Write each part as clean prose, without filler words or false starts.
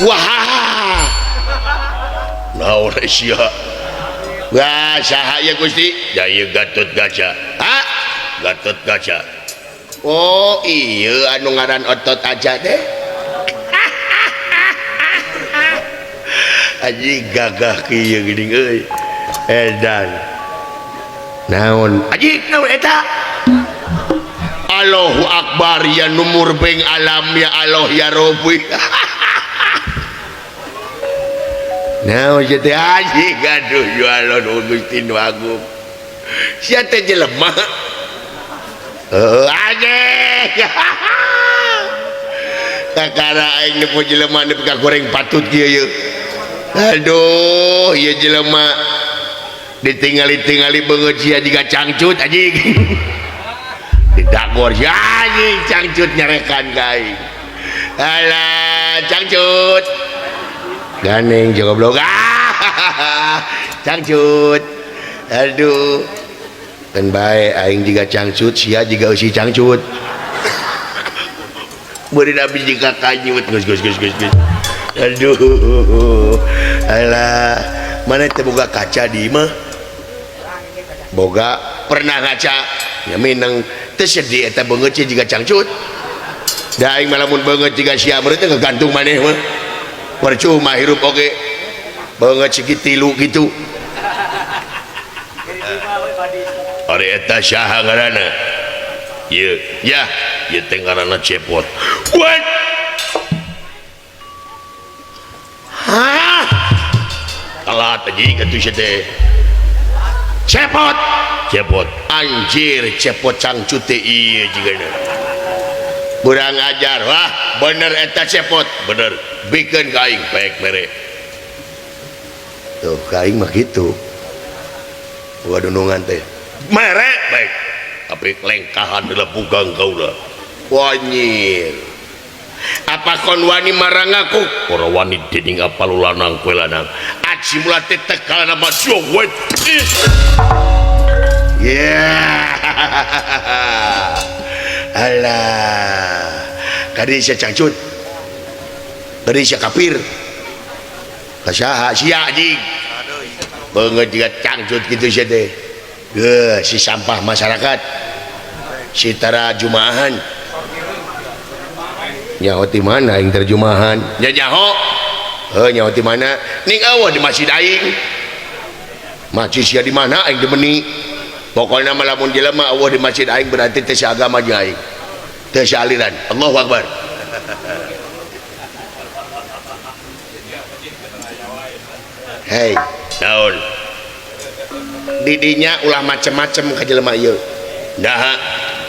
Wah. Naon sia? Wah, saha ieu Gusti? Da ieu Gatot Kaca. Ha? Gatot Kaca. Oh, iya anu ngaran otot aja deh. Aji gagah kieu geuning euy. Edan. Naon? Aji naon eta? Allahu Akbar ya numur beng alam ya Allah ya Rabbi. Naon sia teh aji gaduh ya Allah nu Gusti nu agung. Sia teh jelema. Heeh anjing. Kakara aing nepo jelema nepi ka goreng patut kieu yeuh. Aduh, ieu jelema ditingali-tingali beungeut sia jiga cangcut anjing. Didagor sia anjing cangcut nyarekan ka aing. Alah, cangcut. Ganeng goblok. Cangcut. Aduh. Dan bae aing jiga cangcut sia jiga eusi cangcut. Beureun abdi jiga kanyut geus geus geus geus. Aduh. Alah, mana teh boga kaca di imah? Boga pernah ngaca. Ya mineng teu sedih eta beungeut sia jiga cangcut. Da aing mah lamun beungeut jiga sia meureun teh ngagantung maneh mah. Percuma hirup oge. Beungeut segi tilu kitu. Ari eta saha ngaranna? Ieu, yah, ieu teh ngaranna Cepot. What? Hah? Telat anjing atuh sia teh. Cepot, Cepot. Anjir, Cepot cangcut teh ieu jigana. Kurang ajar. Wah, bener eta Cepot, bener. Bikeun ka aing pek mere. Tuh, ka aing mah kitu. Boga dunungan teh. Mere baik. Tapi lengkahan heula bugang kaula. Wanyir. Apa kon wani marang aku? Ora wani dening apa lu lanang kowe lanang. Aji mula teh tekalana mah jowet. Yeah. Alah. Kadi sia cangcut. Kadi sia kafir. Ka saha sia anjing? Beungeut jiga cangcut kitu sia teh. Geuh, si sampah masyarakat. Si tara jumaahan. Nyaho ti mana aing terjemahan? Nya nyaho. Heuh nyaho ti mana? Ning eueuh di masjid aing. Masjid sia di mana aing dimeni. Pokona mah lamun jelema eueuh di masjid aing berarti teu saagama jeung aing. Teu saaliran. Allahu Akbar. Hei, naon? Didinya ulah macem-macem ka jelema ieu. Daha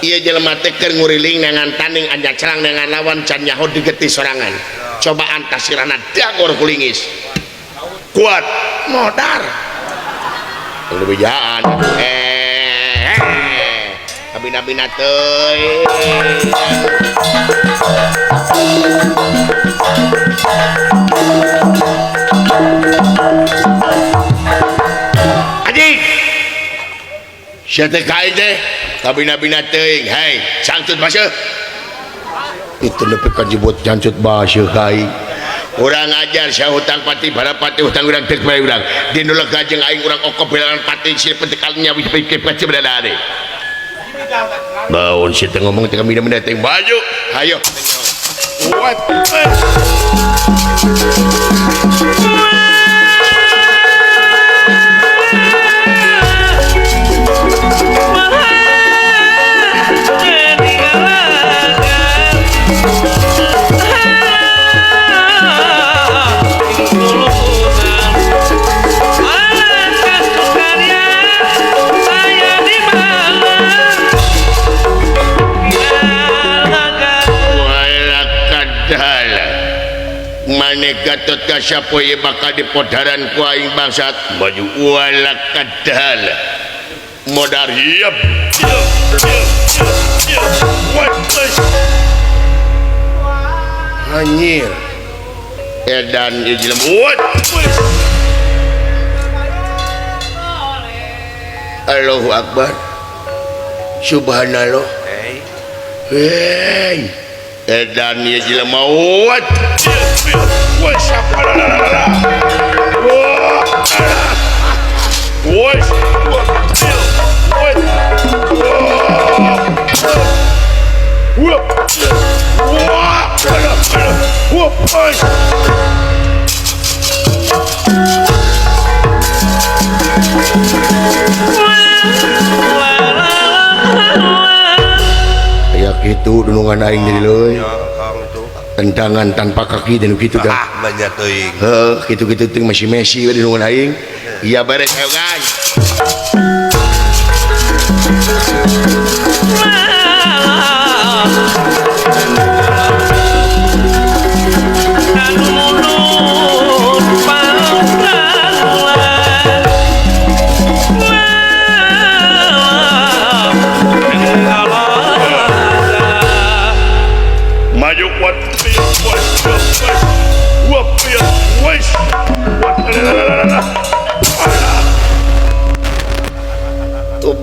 ieu jelema teh keur nguriling nangan tanding anja cerang dengan lawan can nyaho digetih sorangan. Coba antasirana dagor kulingis. Kuat modar. Lebih jahan. Kabina-bina teuing. Anjing. Sia teh ka aing teh kabina-bina teuing. Hei, cangcut baseuh. Itu nepi ka jebot cangcut baseuh ka aing. Urang ajar sia hutang pati barapati hutang urang teu bae urang. Dinu lega jeung aing urang okop belangan pati si penting nya wis pikir pati berada ade. Naon sia teh ngomong teh kabina-bina teuing baju. Hayo. What? Gatot Kaca poe bakal dipodaran ku aing bangsat baju wala kadal modar yep anjir edan ieu jelema what. Allahu Akbar subhanallah. Hei Edan ieu jelema wat. Ya gitu dunungan aing jadi leuy. Tendangan tanpa kaki dan gitu dah. Ah, banyak teuing. Heuh, kitu-kitu teuing masih Messi we dunungan aing. Iya beres ayo guys.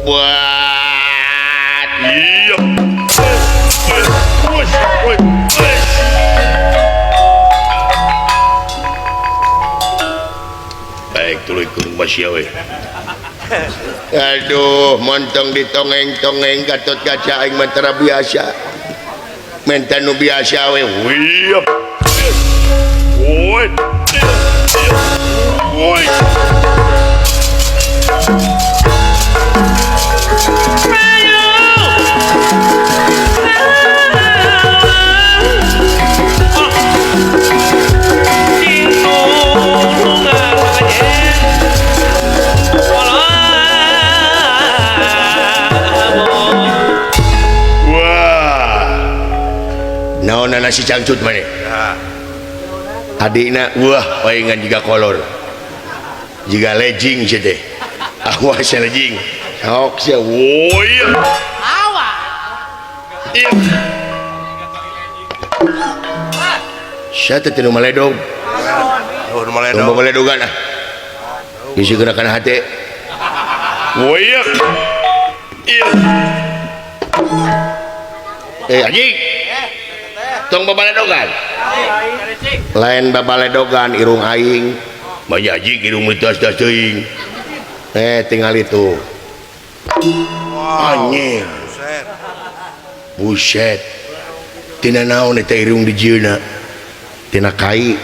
Buat baik tuluy kuring masih we. Aduh, montong ditongeng-tongeng Gatot Kaca aing mah tara biasa. Menta nu biasa we. Naon nasi cangcut maneh? Adikna wah paingan jiga kolor. Jiga lejing sia teh. Awas sia lejing. Sok sia woi. Awas. Iya. Sia teh teu maledog. Oh, nu maledog. Nu maledogan ah. Bisi geura kana hate. Woi. Iya. Anjing. Tong babaledogan. Lain babaledogan irung aing. Banyak anjing irung mitas-tas teuing. Tinggal itu. Anjing. Buset. Tina naon eta irung dijieuna? Tina kai.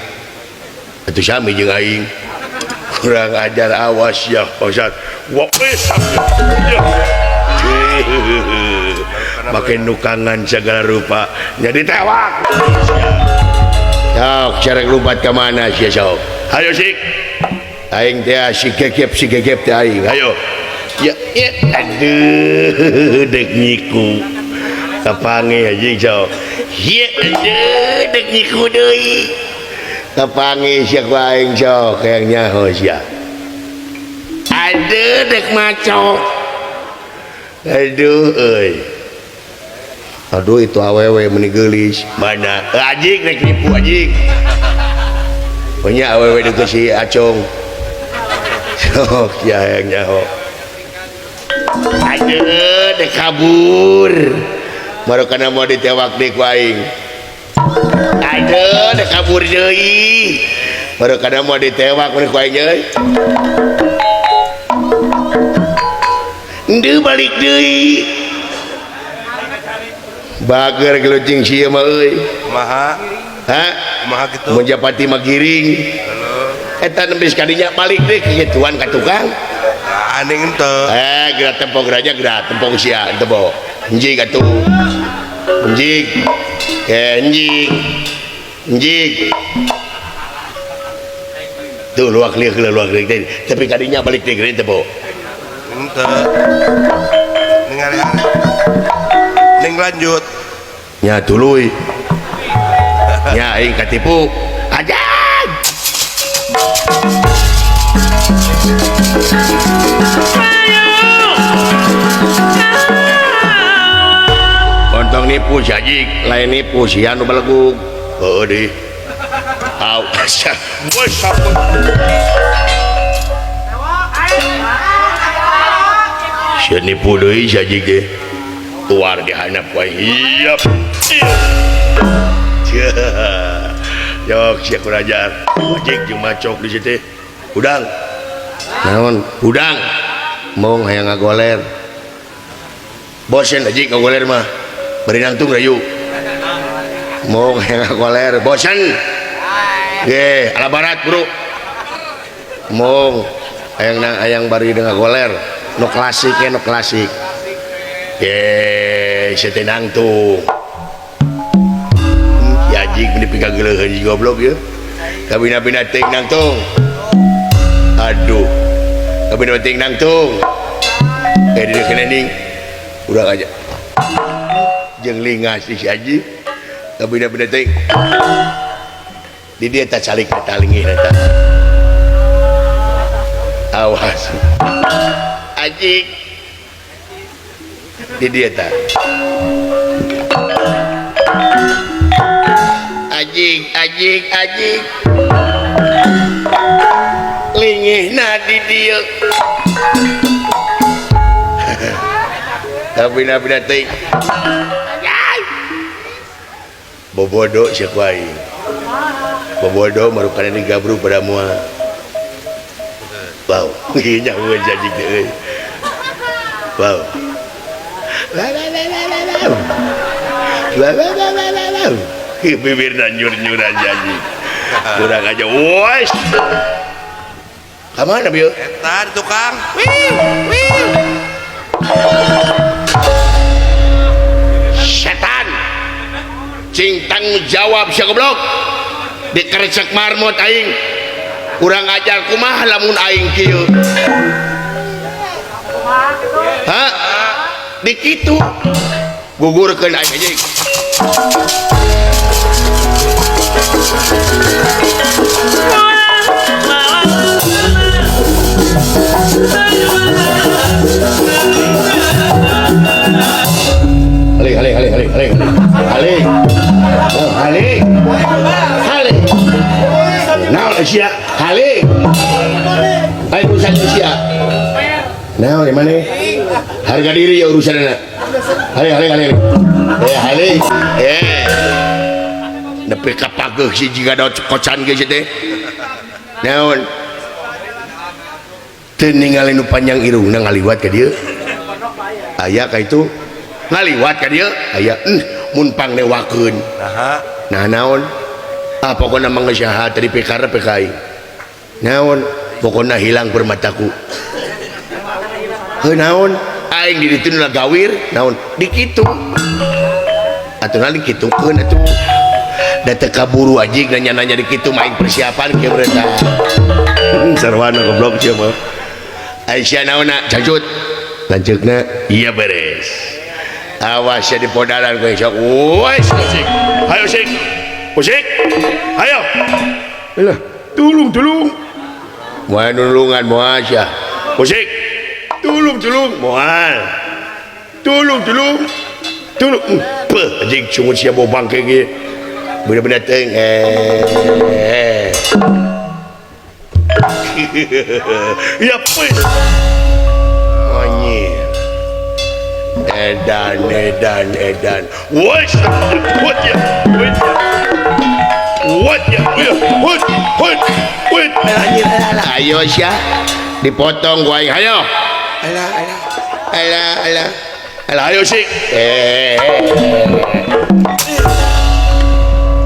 Atuh sami jeung aing. Kurang ajar awas ya bangsat. Wah, make nukangan segala rupa jadi tewak. Sok cerek lompat ka mana sia sok. Hayo sik. Aing teh si kekep teh aing. Hayo. Ya, ya aduh dek nyiku. Kapangi anjing sok. Ye aduh dek nyiku deui. Kapangi sia ku aing sok hayang nyaho sia. Aduh dek macok. Aduh euy. Aduh itu awewe meni geulis. Mana? Anjing rek nipu anjing. Punya awewe deuk si Acong. Sok ya hayang nyaho. Aduh dek kabur. Marokana moal ditewak deui ku aing. Aduh dek kabur deui. Marokana moal ditewak mun ku aing euy. Endeu balik deui. Bager gelucing sia mah euy. Kumaha? Ha? Kumaha kitu? Mun japati mah giring. Eta nembe sakadinya balik deui kituan ka tukang. Nah, aning henteu. Geura tempo geraja geura tempong sia henteu bo. Enjing atuh. Enjing. Enjing. Enjing. Tuh luak lieu teh. Tapi kadinya balik deui geura henteu bo. Henteu. Ningali ning lanjut. Nya tuluy. Nya aing katipu. Ajan. Kontong nipu si anjing, lain nipu si anu belegug. Heueuh deui. Au, sia. Sia nipu deui si anjing teh. Tuar di handap wae. Iep. Yok sia kurang ajar. Wajik jeung macok di situ. Udang. Naon? Udang. Mong hayang ngagoler. Bosen ajik ngagoler mah. Bari nangtung rayu. Mong hayang ngagoler, bosen. Ge, ala barat, Bro. Mong hayang nang hayang bari ngagoler. Nu klasik ya, nu klasik. Ge, sia teh nangtung. Ya ajik meni pikageuleuheun si goblok ieu. Kabina-bina teuing nangtung. Aduh. Kabina teuing nangtung. Eh di kening urang aja. Jeung lingas si Haji. Kabina-bina teuing. Di dieu tah calik eta lingih eta. Awas. Ajik. Di dieu tah. Ajik, ajik, ajik. Lingihna di dieu. Kabina-bina teuing. Bobodo sia ku aing. Bobodo marukana digabru pada moal. Wow, ieu nyahoeun si ajik teh euy. Wow. La la la la la la. La la la la la la. Bibirna nyur-nyur aja anjing. Kurang aja. Wes. Ka mana bieu? Eta di tukang. Wiu, wiu. Setan. Cing tanggung jawab sia goblok. Dikerecek marmot aing. Kurang ajar kumaha lamun aing kieu. Ha? Di kitu. Gugurkeun aing anjing. Halik, halik, halik, halik, halik, halik, halik, halik. Naon sia, halik. Ayo urusan sia. Naon di mana? Harga diri ya urusanna. Halik, halik, halik. Eh, halik. Eh. Nepi ka pageuh si jiga daot kocan ge teh. Naon? Teu ningali nu panjang irungna ngaliwat ka dieu. Aya ka itu ngaliwat ka dieu, aya mun pangnewakeun. Nah naon? Ah pokona mah geus saha tadi pikarep ka aing. Naon? Pokona hilang permataku. Heuh naon? Aing di ditu nu gawir, naon? Di kitu. Atuh na dikitukeun atuh. Da teu kaburu anjing nanya-nanya di kitu mah aing persiapan kieu bereta. Sarwana goblok sia mah. Aisyah naonna cacut. Lanceukna iya beres. Awas ya di podaran kowe sok. Wes musik. Hayo sik. Musik. Hayo. Lah, tulung tulung. Moal nulungan moal sia. Musik. Tulung tulung moal. Tulung tulung. Tulung. Peuh anjing sungut sia bau bangke ge. Bener-bener teuing eh. Ya peuh. Anjir. Edan edan edan. Wes. What ya? What? What ya? What? What? What? Ayo sia. Dipotong ku aing. Hayo. Alah alah. Alah alah. Alah ayo sik. Eh.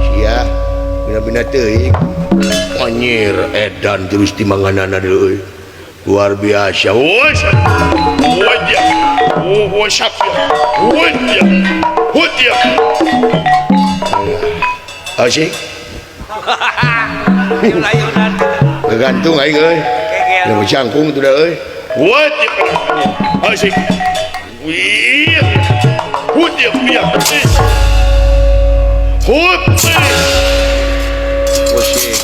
Sia bina-bina teuing. Anjir edan terus di manganana deui. Luar biasa. Wes. What ya? What's up ya? What ya? What ya? Asik. Kegantung aing euy. Lamun cangkung tuh dah euy. What ya? Asik. Wih. What ya? What? Musik.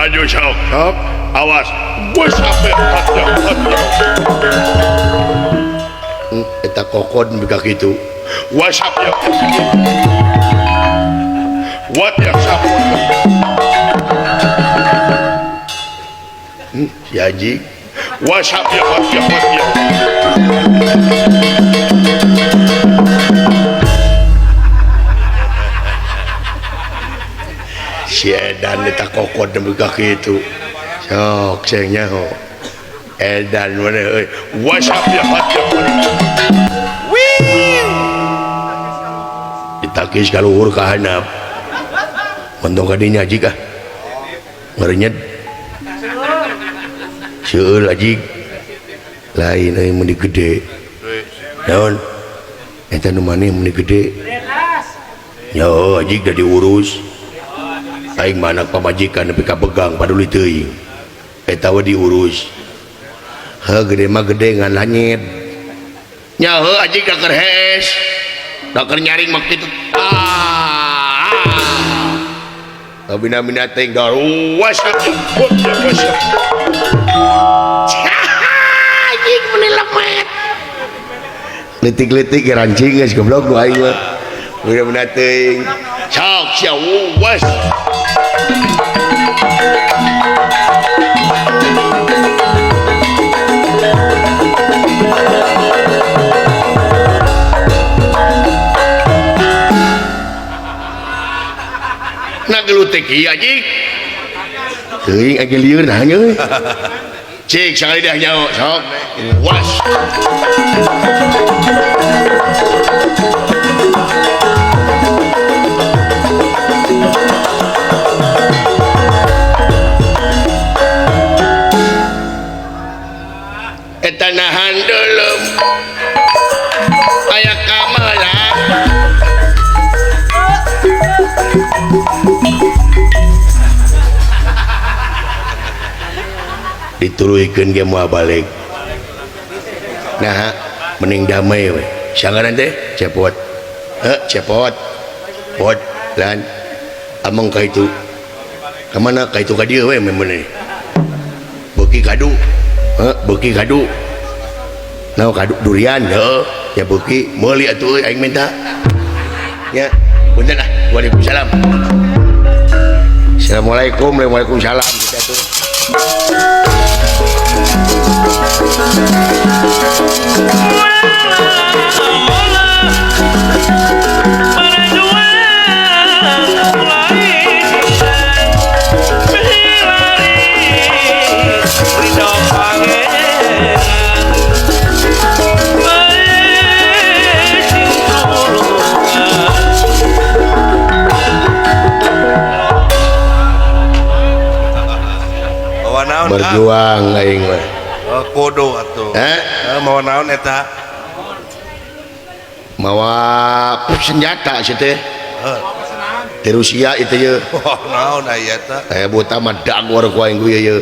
Maju sok sok awas wasap eta kokod bika kitu wasap ya what ya sap si haji wasap ya what ya what ya si edan eta kokod bika kitu sok sing nyaho edan mana euy wasap ya what ya ditakis ka luhur ka handap mentong ka dinya jik ah ngeurenyet seueul ajig lain euy mun gede naon eta nu maneh mun gede nya ajig da diurus aing mah anak pamajikan nepi ka begang paduli teuing eta we diurus heuh gede mah gede ngan lanyet nya heuh ajig da keur hees da keur nyaring mah kitu ah bina-bina teh daruwas anjing meni lemet letik-letik rancing geus goblok nu aing mah bina-bina teuing sok sia was gelutik ieu anjing teuing age lieur nah nya euy cik sakali dah nyaho sok was eta nahan deuleum aya kamala dituluykeun ge moal balik nah mending damai we sangaran teh cepot heuh cepot pot lan ameng ka itu ka mana ka itu ka dieu we meuneh beuki kadu heuh beuki kadu naon kadu durian heuh ya beuki meuli atuh euy aing minta nya punten ah waalaikumsalam assalamualaikum waalaikumsalam kita tuh. Berjuang aing mah. Oh, kudu atuh. Mawa naon eta? Mawa senjata sih teh. Di Rusia itu ye. Oh, naon aya eta? Aya buta mah dagor ku aing ieu ye.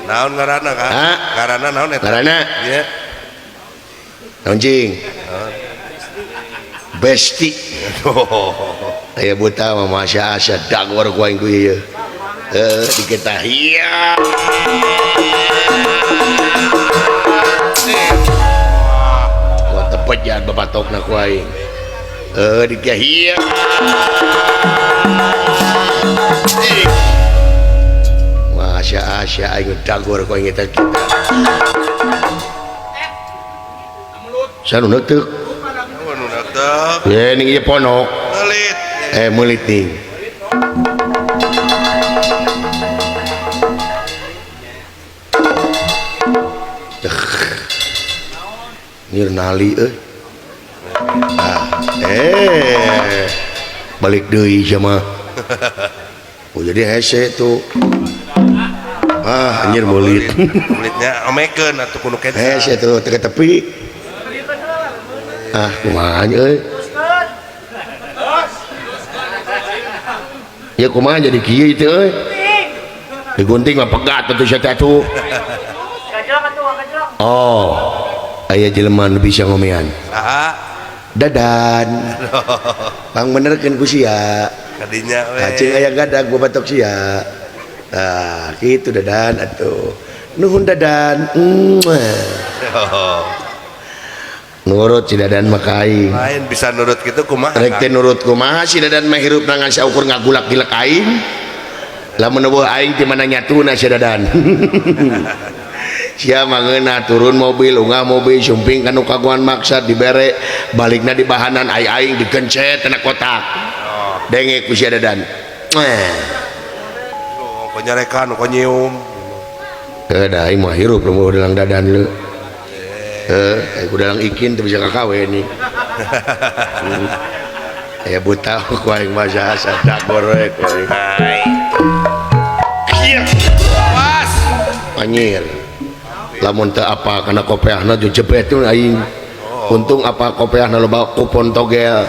Naon ngaranna ka? Ngaranna naon eta? Ngaranna? Iya. Naon cing? Besti. Aya buta mah masya asa dagor ku aing ieu ye. Dikita iya. Wah tepet jangan babatokna ku aing. Dikita iya. Masya asya aing dagor ku aing eta kita. Sanu neuteuk. Nu neuteuk. Ye ning ieu ponok. Meulit. Meulit ning. Nirnali euy. Ah, balik deui sama. Oh jadi hese tuh. Ah, anjir meulit. Meulitnya omekeun atuh kudu kenca. Hese tuh teu tepi. Ah, kumaha euy. Ya kumaha jadi kieu teh euy. Digunting mah pegat atuh sia teh atuh. Oh. Aya jelema nu bisa ngomean. Saha? Dadan. Pang benerkeun ku sia. Kadinya we. Cing aya gadag babatok sia. Ah, gitu Dadan atuh. Nuhun Dadan. Nurut si Dadan mah ka aing. Lain bisa nurut gitu kumaha? Rek teh nurut kumaha si Dadan mah hirup nangan saukur ngagulak-gilek aing. Lamun eueuh aing ti mana nyatuna si Dadan. Sia mangeuna turun mobil, unggah mobil, sumping kanu kaguan maksad dibere, balikna di bahanan ai aing digencet tina kotak. Denge ku si Dadan. Oh, kok nyarekan, kok nyium. Da aing mah hirup lamun dalang Dadan leu. Ku dalang ikin teu bisa kakawe nih. Aya buta ku aing mah asa dagor we ku aing. Pas. Anjir. Lamun teu apa kana kopeahna jo jebet aing. Untung apa kopeahna loba kupon togel.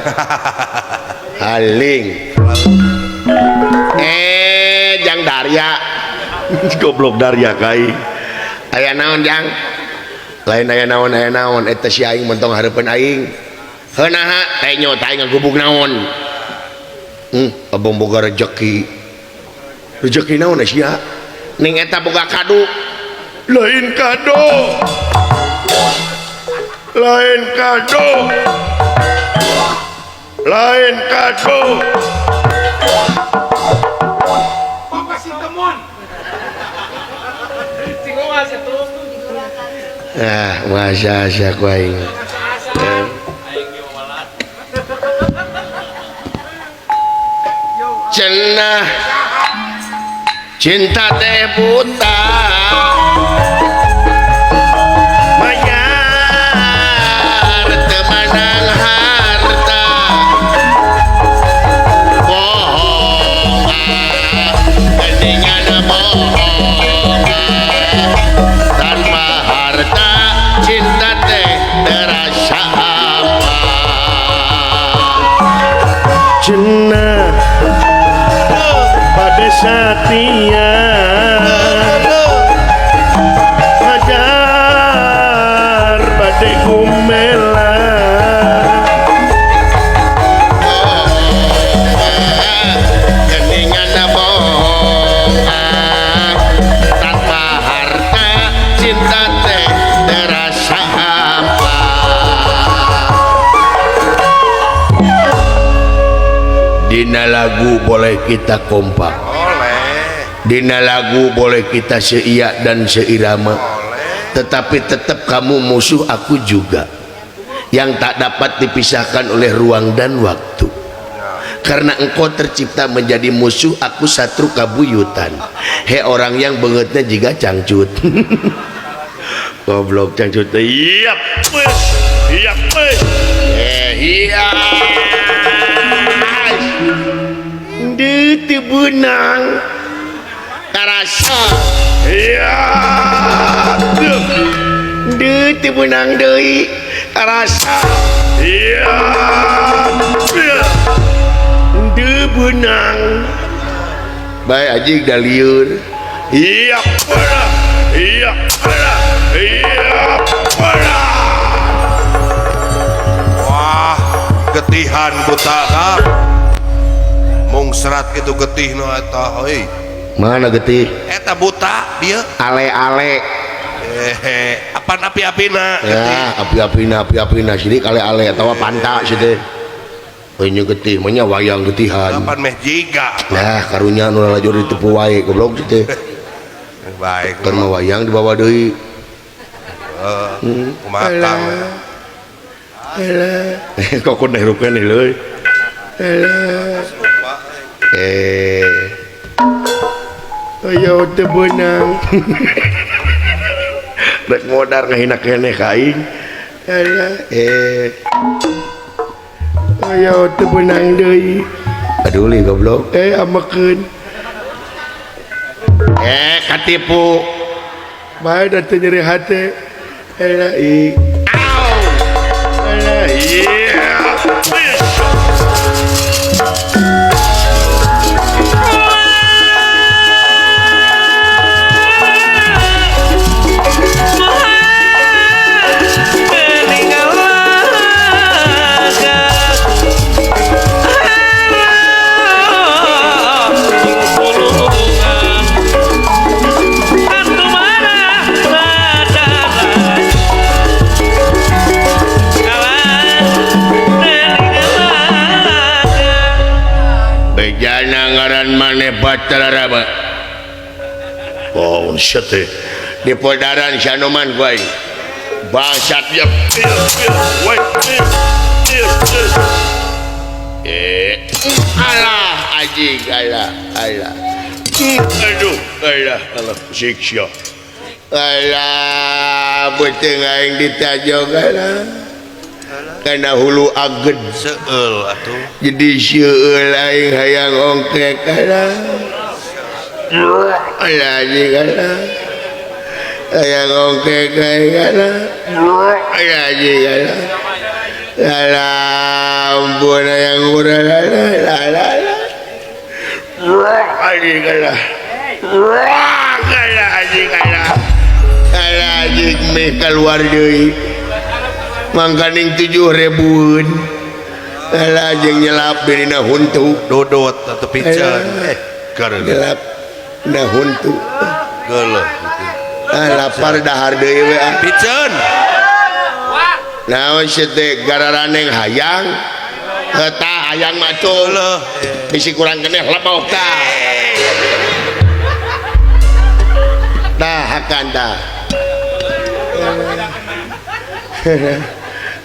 Haling. Jang Darya. Goblok Darya ka aing. Aya naon jang? Lain aya naon eta si aing mentong hareupeun aing. Heuh naha teh nyo teh ngagubug naon. Abong boga rejeki. Rejeki naon sia? Ning eta boga kadu. Lain kado. Lain kado. Lain kado. Papa si temon. Ah, masa asa ku aing. Cenah cinta teh buta bayar teu meunang harta bohong geningan bohong tanpa harta cinta teh terasa apa cenah pada satia hajar bade gumela geningan bohong tanpa harta cinta teh terasa apa. Dina lagu boleh kita kompak, boleh. Dina lagu boleh kita seia dan seirama, boleh. Tetapi tetap kamu musuh aku juga, yang tak dapat dipisahkan oleh ruang dan waktu. Karena engkau tercipta menjadi musuh aku satru kabuyutan. He orang yang bengetnya jika cangcut. Goblok cangcut. Iya. Iya. Iya. Teu beunang karasa. Iya. Deui teu beunang deui karasa. Iya. Deui beunang. Bae anjing da lieur. Iya. Iya. Iya. Wah, getihan buta kap. Mung serat gitu getih no eta heuy. Mana getih? Eta buta dia. Ale-ale. Apan api-apina Ya, api-apina api-apina sidik ale-ale atawa panta sih teh. Euy getih mah nya wayang getihan. Apan meh jiga. Nah, karunya nu lalajo ditepu wae goblok sih teh. Baik. Keur mah wayang dibawa deui. Heeh. Kumaha kang? Alah. Kok kun hirup keneh leuy. Alah. Ayo teu beunang. Rek modar ngahina keneh ka aing. Alah, Ayo teu beunang deui. Aduh li goblok. Amekeun. Katipu. Bae da teu nyeri hate. Alah, i. Au. Alah, iya. Batara Rama. Oh sia teh di podaran si Anoman ku aing. Bangsat ya. Alah anjing alah alah. Aduh alah alah siksa. Alah beuteung aing ditajog alah. Kana hulu aged seueul atuh. Jadi seueul aing hayang ongkrek alah. Alah anjing alah. Hayang ongkrek aing alah. Alah anjing alah. Alah ampun hayang urang alah alah alah. Anjing alah. Alah anjing alah. Alah anjing meh keluar deui. Mangkaning 7.000-eun. Alah jeung nyelap dina huntu dodot atau piceun. Nyelap dina huntu. Geuleuh. Ah lapar dahar deui we ah. Piceun. Naon sia teh gararaneng hayang. Eta hayang mah tuh. Bisi kurang keneh lebok tah. Tah hakan tah.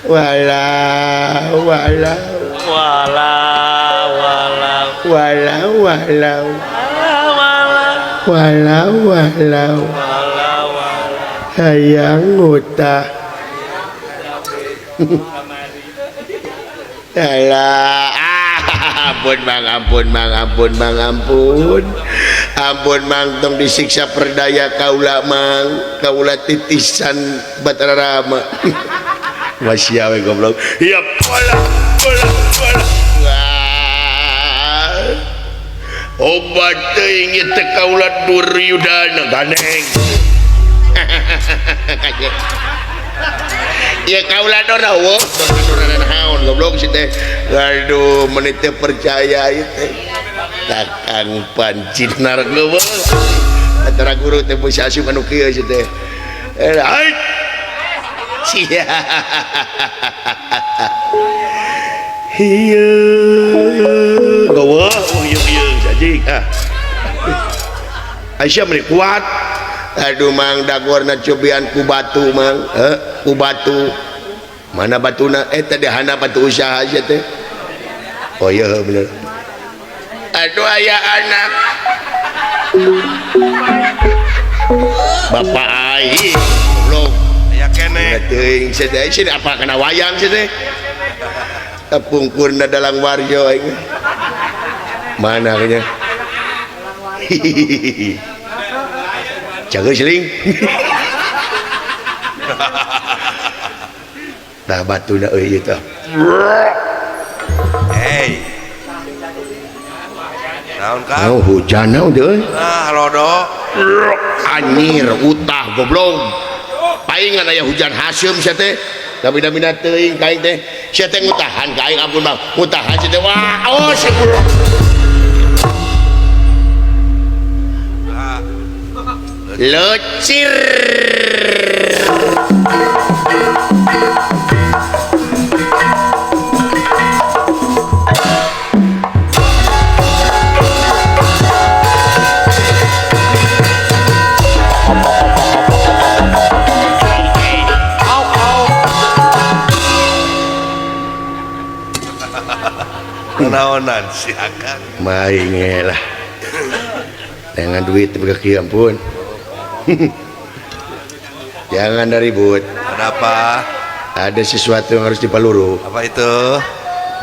Wala wala wala wala wala wala wala wala wala hayang utah. Alah ampun mang ampun mang ampun mang ampun ampun mang tong disiksa perdaya kaula mang kaula titisan Batara Rama. Masih awe goblok. Iya, bola bola bola. Wah. Obat teuing ieu teh kaula Duryudana gandeng. Ieu kaula dora wo, dora naon goblok si teh. Aduh, meuni teu percaya ieu teh. Takang pancinar geuleuh. Antara guru teh bisa asup anu kieu si teh. Hai. Sia. Hieu. Gowo, oh ieu ieu anjing. Ah. Aisyah meni kuat. Aduh mang dagorna cobian ku batu mang, heuh, ku batu. Mana batuna? Tadi hana batu usaha sia teh. Oh iya bener. Aduh aya anak. Bapak aing goblok. Teuing sia teh sini apa kana wayang sia teh. Tepungkurna dalang warjo aing. Mana kayaknya? Jaga seling. Tah batuna euy ieu tah. Hey. Naon Kang? Oh, hujan naon teh euy? Ah, lodo. Anjir, utah goblok. Paingan aya hujan haseum sia teh. Tapi-tapi teuing ka aing teh. Sia teh ngutahan ka aing ampun bang. Ngutahan sia teh. Wah, oh sia goblok. Lecir. Naonan si Akang. Maing lah. Dengan duit berkaki ampun. Jangan ribut. Ada apa? Ada sesuatu yang harus dipaluru. Apa itu?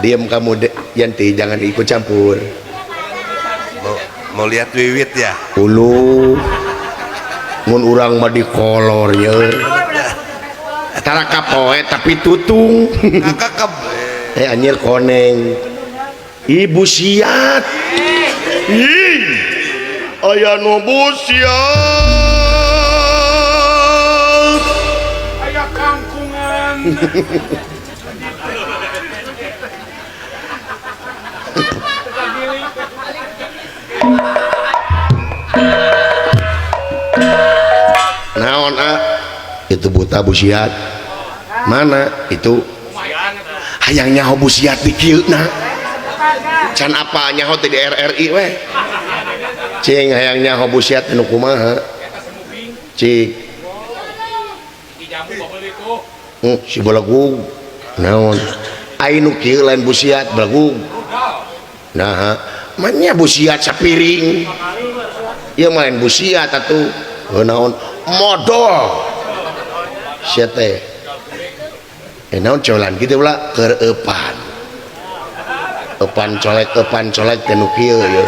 Diam kamu Yanti, jangan ikut campur. Mau lihat wiwit ya? Ulu. Mun urang mah dikolor ye. Tara kapoe tapi tutung. Kakakep. Anjir koneng. Ibu siat. Ih. Aya nu busiat. Aya kangkungan. Naon a? Itu buta busiat. Mana itu? Hayang nyaho busiat di kieu na. Can apa nyaho teh di RRI we. Cing hayang nyaho busiat nu kumaha? Cik. Si belegug. Naon? Ai nu kieu lain busiat belegug. Nah, manya busiat sapiring. Ieu mah lain busiat atuh. Heuh naon? Modol. Sia teh. Naon colan kitu ulah keur eupan. Eupan colek teh nu kieu ieu.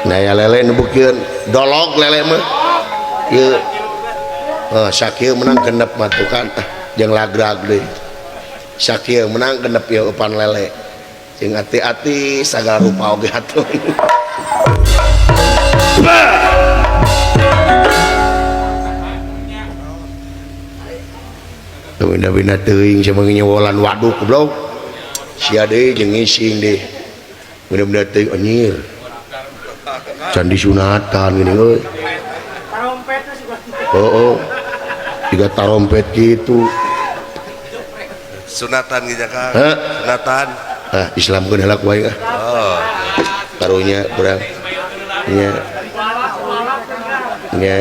Nah ya lele nu beukeun dolog lele mah. Ieu. Sakieu menang genep mah tuh kan jeung lagrag deui. Sakieu menang genep ieu eupan lele. Jeung ati-ati sagala rupa oge atuh. Bina-bina teuing samang nyewolan waduk goblok. Sia deui jeung ngising deui. Bina-bina teuing anjir. Candi sunatan gini euy. Oh, tiga tarompet gitu. Sunatan gitu Kang. Sunatan. Ah, Islam keun heula ku aing ah. Oh. Karunya urang. Nya. Nya.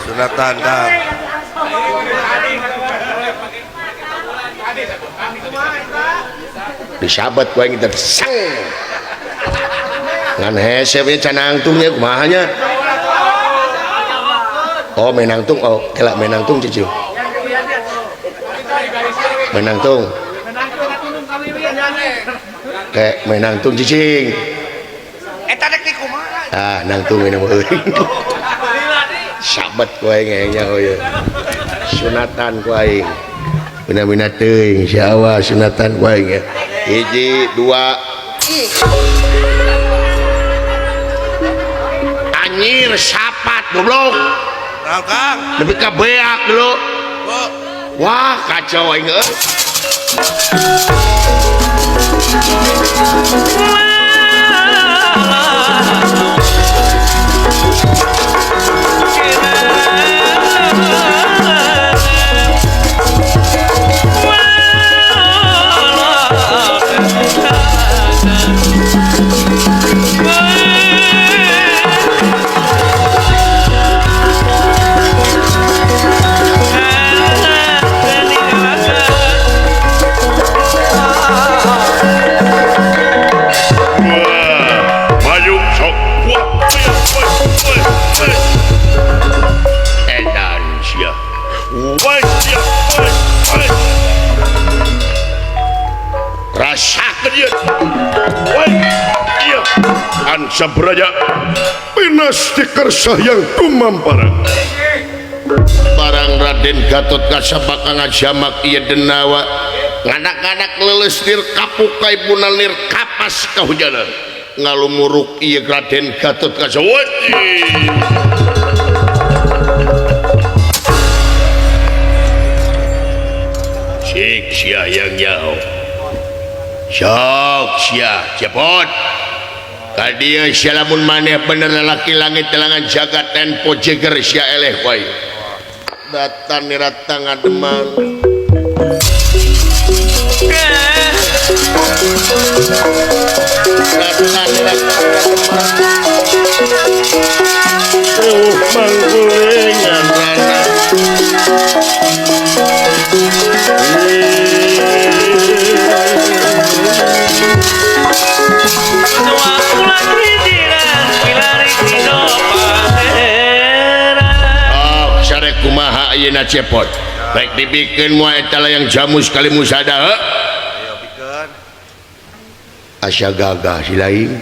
Sunatan Kang. Disabat ku aing teh sang. Ngan hese we canangtung nya kumaha nya. Oh menangtung, oh kelak menangtung cicil. Menangtung. Kayak menangtung cicing. Eta dek di kumaha? Ah, nangtung ini mah euy. Sabat ku aing nya euy. Sunatan ku aing. Bina-bina teuing si awa sunatan ku aing ya. 1 2 Anjir sapat goblok. Naon Kang? Nepi ka beak dulu. Wah, kacau aing euy. Sabraja pinasti kersah yang tumampara barang Raden Gatot Kaca bakal ngajamak ieu denawa nganak-nganak leuleus nir kapukai punal nir kapas kahujanan ngalumuruk ieu Raden Gatot Kaca cik sia yang nyaho sok sia cepot. Kadia sia lamun maneh bener lalaki langit telangan jagat tempo jeger sia eleh wae. Datan nirata ngademan. Datan nirata ngademan. Manggulengan rana. Oh, sare kumaha ayeuna cepot. Rek dibikeun moal eta layang jamu sekali musada heuh. Ayo bikeun. Asa gagah si lain.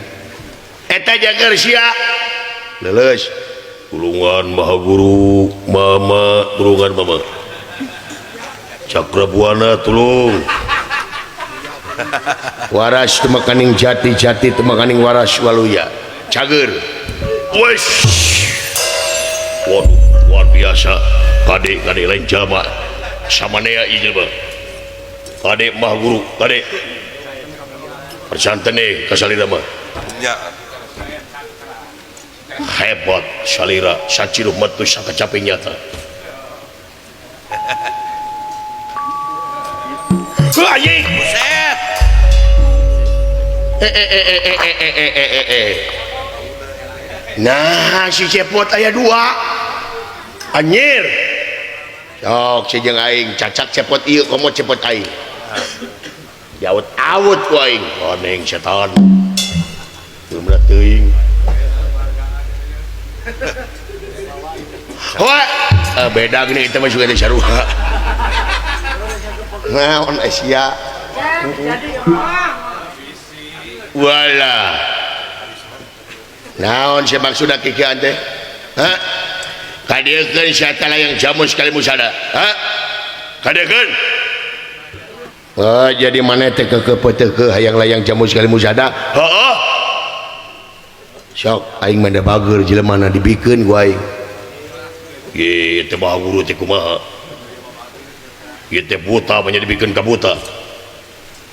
Eta jager sia. Leuleus. Tulungan Maha Guru, Mama, tulungan Mama. Cakra Buana tulung. Waras temakaning jati-jati temakaning waras waluya. Cager. Wes. Waduh, luar biasa. Kadek kadek lain jalma. Samanea ieu jelema. Kadek Maha Guru, kadek. Persantene ka salira mah. Nya. Hebat salira saciluh metu sakacape nyata. Heuh anjing. Buset. Nah si cepot aya dua. Anjir. Sok si jeung aing cacak cepot ieu komo cepot aing. Diawut-awut ku aing. Koneng setan. Teu teuing. Wah, beda gini kita mah juga teh sarua. Naon Asia. Wala. Naon sia maksudna kikieuan teh? Hah? Kadieukeun sia teh layang jamus kali musada. Hah? Kadieukeun. Oh, jadi maneh teh keukeuh hayang layang jamus kali musada? Heeh. Sok aing mah da bager jelema na dibikeun ku aing. Ieu teh mah guru teh kumaha? Ieu teh buta mah dibikeun ka buta.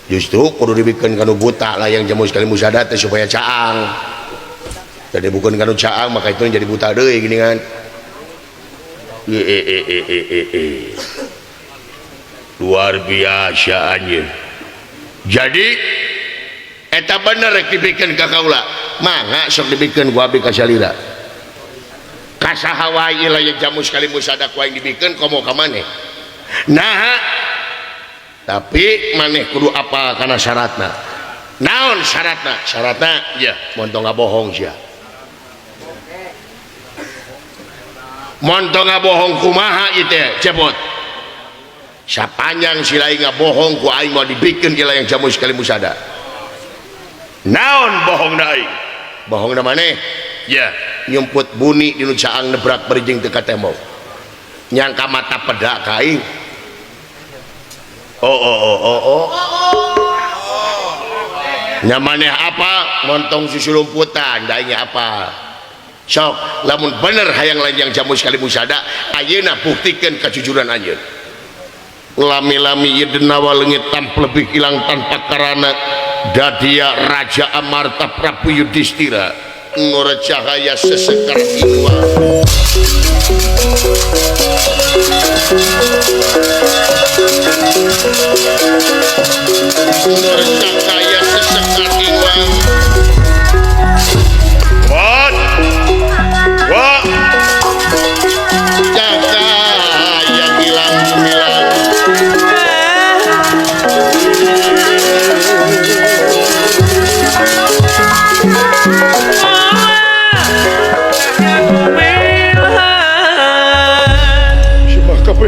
Justru kudu dibikeun ka nu buta layang jamus kali musada teh supaya caang. Jadi bukan kanu caang maka itu jadi buta deui gini kan. Luar biasa anjeun. Jadi eta bener rek dibikeun ka kaula. Mangga sok dibikeun ku abdi ka salira. Ka saha wae layang jamus kali musada ku aing dibikeun komo ka maneh. Naha tapi maneh kudu apal kana syaratna. Naon syaratna? Syaratna ya montong ngabohong sia. Montong ngabohong kumaha ieu teh cepot. Sapanjang si lain ngabohong ku aing mau dibikeun ieu layang jamus kali musada. Naon bohongna aing? Bohongna maneh? Ya, nyumput buni di nu caang nebrak berijing teu ka tembok. Nyangka mata pedak ka aing. Oh. Nya maneh apa? Montong susu lumputan, da aing apa? Sok, lamun bener hayang layang jamus kali musada, ayeuna buktikeun kejujuran anjeun. Lami-lami ieu denawa leungit tamplebih ilang tanpa karana dadia Raja Amarta Prabu Yudhistira ngora cahaya sesekar iwa. Ngora cahaya sesekar iwa. Wat wa cahaya hilang-hilang.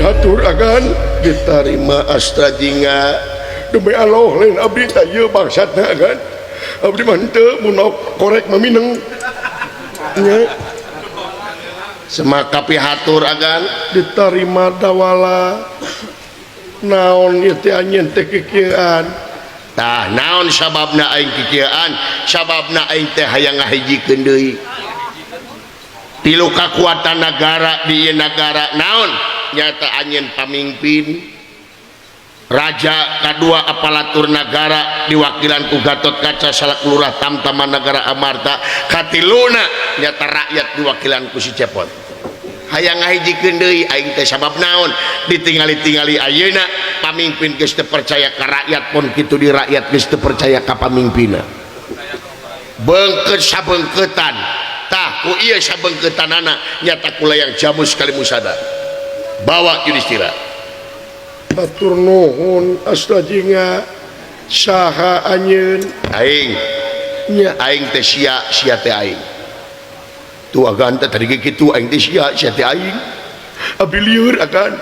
Hatur agan diterima astra jingga demi Allah lain abdi teh ieu bangsatna agan abdi mah henteu munok korek mamineng nya semaka pihatur agan diterima dawala naon ieu teh anjeun teh kikieuan tah naon sababna aing kikieuan sababna aing teh hayang ngahijikeun deui tilu kakuatan nagara di ieu nagara naon nyata anjeun pamimpin raja kadua aparatur nagara diwakilan ku Gatot Kaca salaku lurah tamtama nagara Amarta katiluna nyata rakyat diwakilan ku si Cepot hayang ngahijikeun deui aing teh sabab naon ditingali-tingali ayeuna pamimpin geus teu percaya ka rakyat pun kitu di rakyat geus teu percaya ka pamimpinna beungkeut sabeungkeutan tah ku ieu sabeungkeutanana nyata ku layang jamus kali musada bawa Yudhistira. Hatur nuhun asta jingga saha anjeun aing nya aing teh sia sia teh aing tuh agan teh tadi kitu aing teh sia sia teh aing abi lieur agan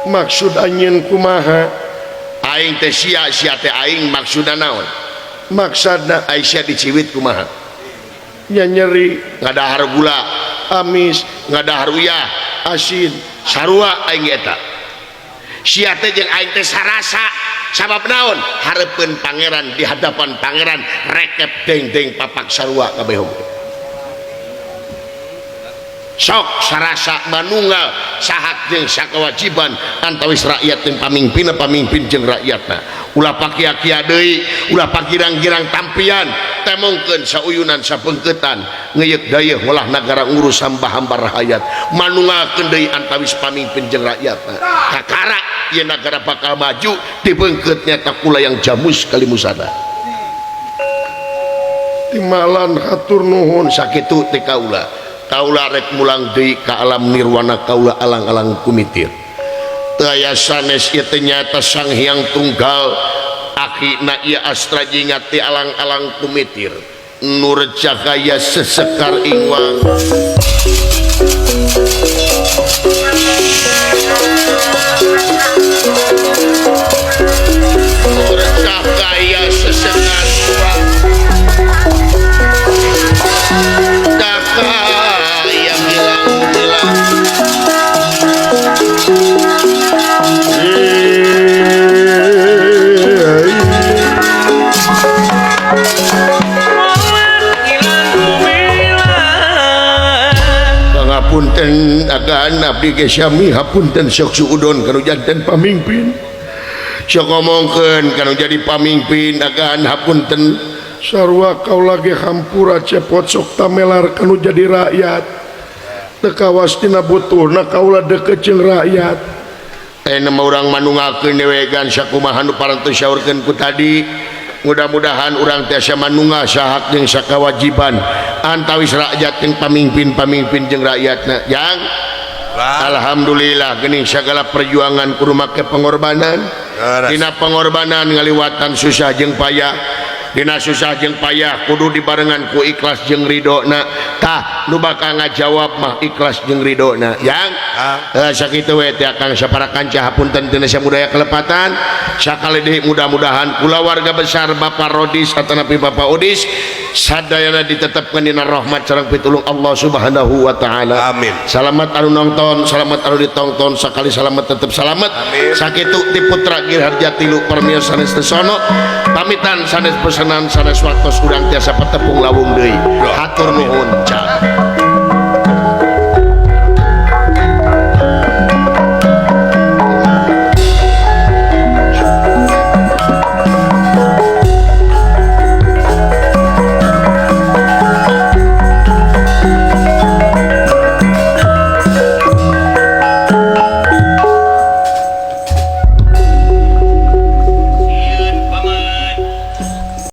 maksud anjeun kumaha aing teh sia sia teh aing maksudna naon maksudna aing sia diciwit kumaha nya nyeri ngadahar gula amis ngadahar uyah asin sarua aing eta sia teh jeung aing teh sarasa sabab naon hareupeun pangeran di hadapan pangeran rekep deng-deng papak sarua kabeh oge sok sarasa manunggal sahak jeung sakawajiban antawis rakyat jeung pamimpinna pamimpin jeung rakyatna ulah pakia-kia deui ulah pakirang-girang tampian temongkeun sauyunan sapengkeutan ngeuyeuk dayeuh ngolah nagara ngurus hamba-hamba rahayat manunggalkeun deui antawis pamimpin jeung rakyatna kakara Ieu nagara bakal maju dibeungkeut nyata kula yang jamus kalimusana. Timalan hatur nuhun sakitu teh kaula. Kaula rek mulang deui ka alam nirwana kaula alang-alang kumitir. Teu aya sanes ieu teh nyaeta Sang Hyang Tunggal akina ieu Astra Jingga ti alang-alang kumitir. Nur cahaya sesekar ingwang. Nur cahaya sesekar ingwang. Cahaya hilang-hilang. Punten agan abdi ge sami hapunten sok suudon kanu janten pamingpin sok ngomongkeun kanu jadi pamingpin agan hapunten sarua kaula ge hampura cepot sok tamelar kanu jadi rakyat teu kawas tina butuhna kaula deukeut jeung rakyat teh mah urang manungakeun dewegan sakumaha nu parantos saurkeun ku tadi. Mudah-mudahan urang tiasa manunggal sahak jeung sakawajiban antawis rakyat jeung pamimpin-pamimpin jeung rakyatna. Jang, alhamdulillah geuning sagala perjuangan kudu make pengorbanan. Dina pengorbanan ngaliwatan susah jeung payah. Dina susah jeung payah kudu dibarengan ku ikhlas jeung ridona. Tah nu bakal ngajawab mah ikhlas jeung ridona. Jang, sakitu we teh Akang sapara kanca hapunten teu samudaya kelepatan. Sakali deui mudah-mudahan kulawarga besar Bapak Rodis atanapi Bapak Odis sadayana ditetepkeun dina rahmat sareng pitulung Allah Subhanahu wa taala. Amin. Salamat anu nonton, salamat anu ditongton, sakali salamat tetep salamat. Sakitu ti putra Girharja tilu permios sanes tesono pamitan sanes pesenan sanes waktos urang tiasa patepung lawung deui. Hatur nuhun. Cak.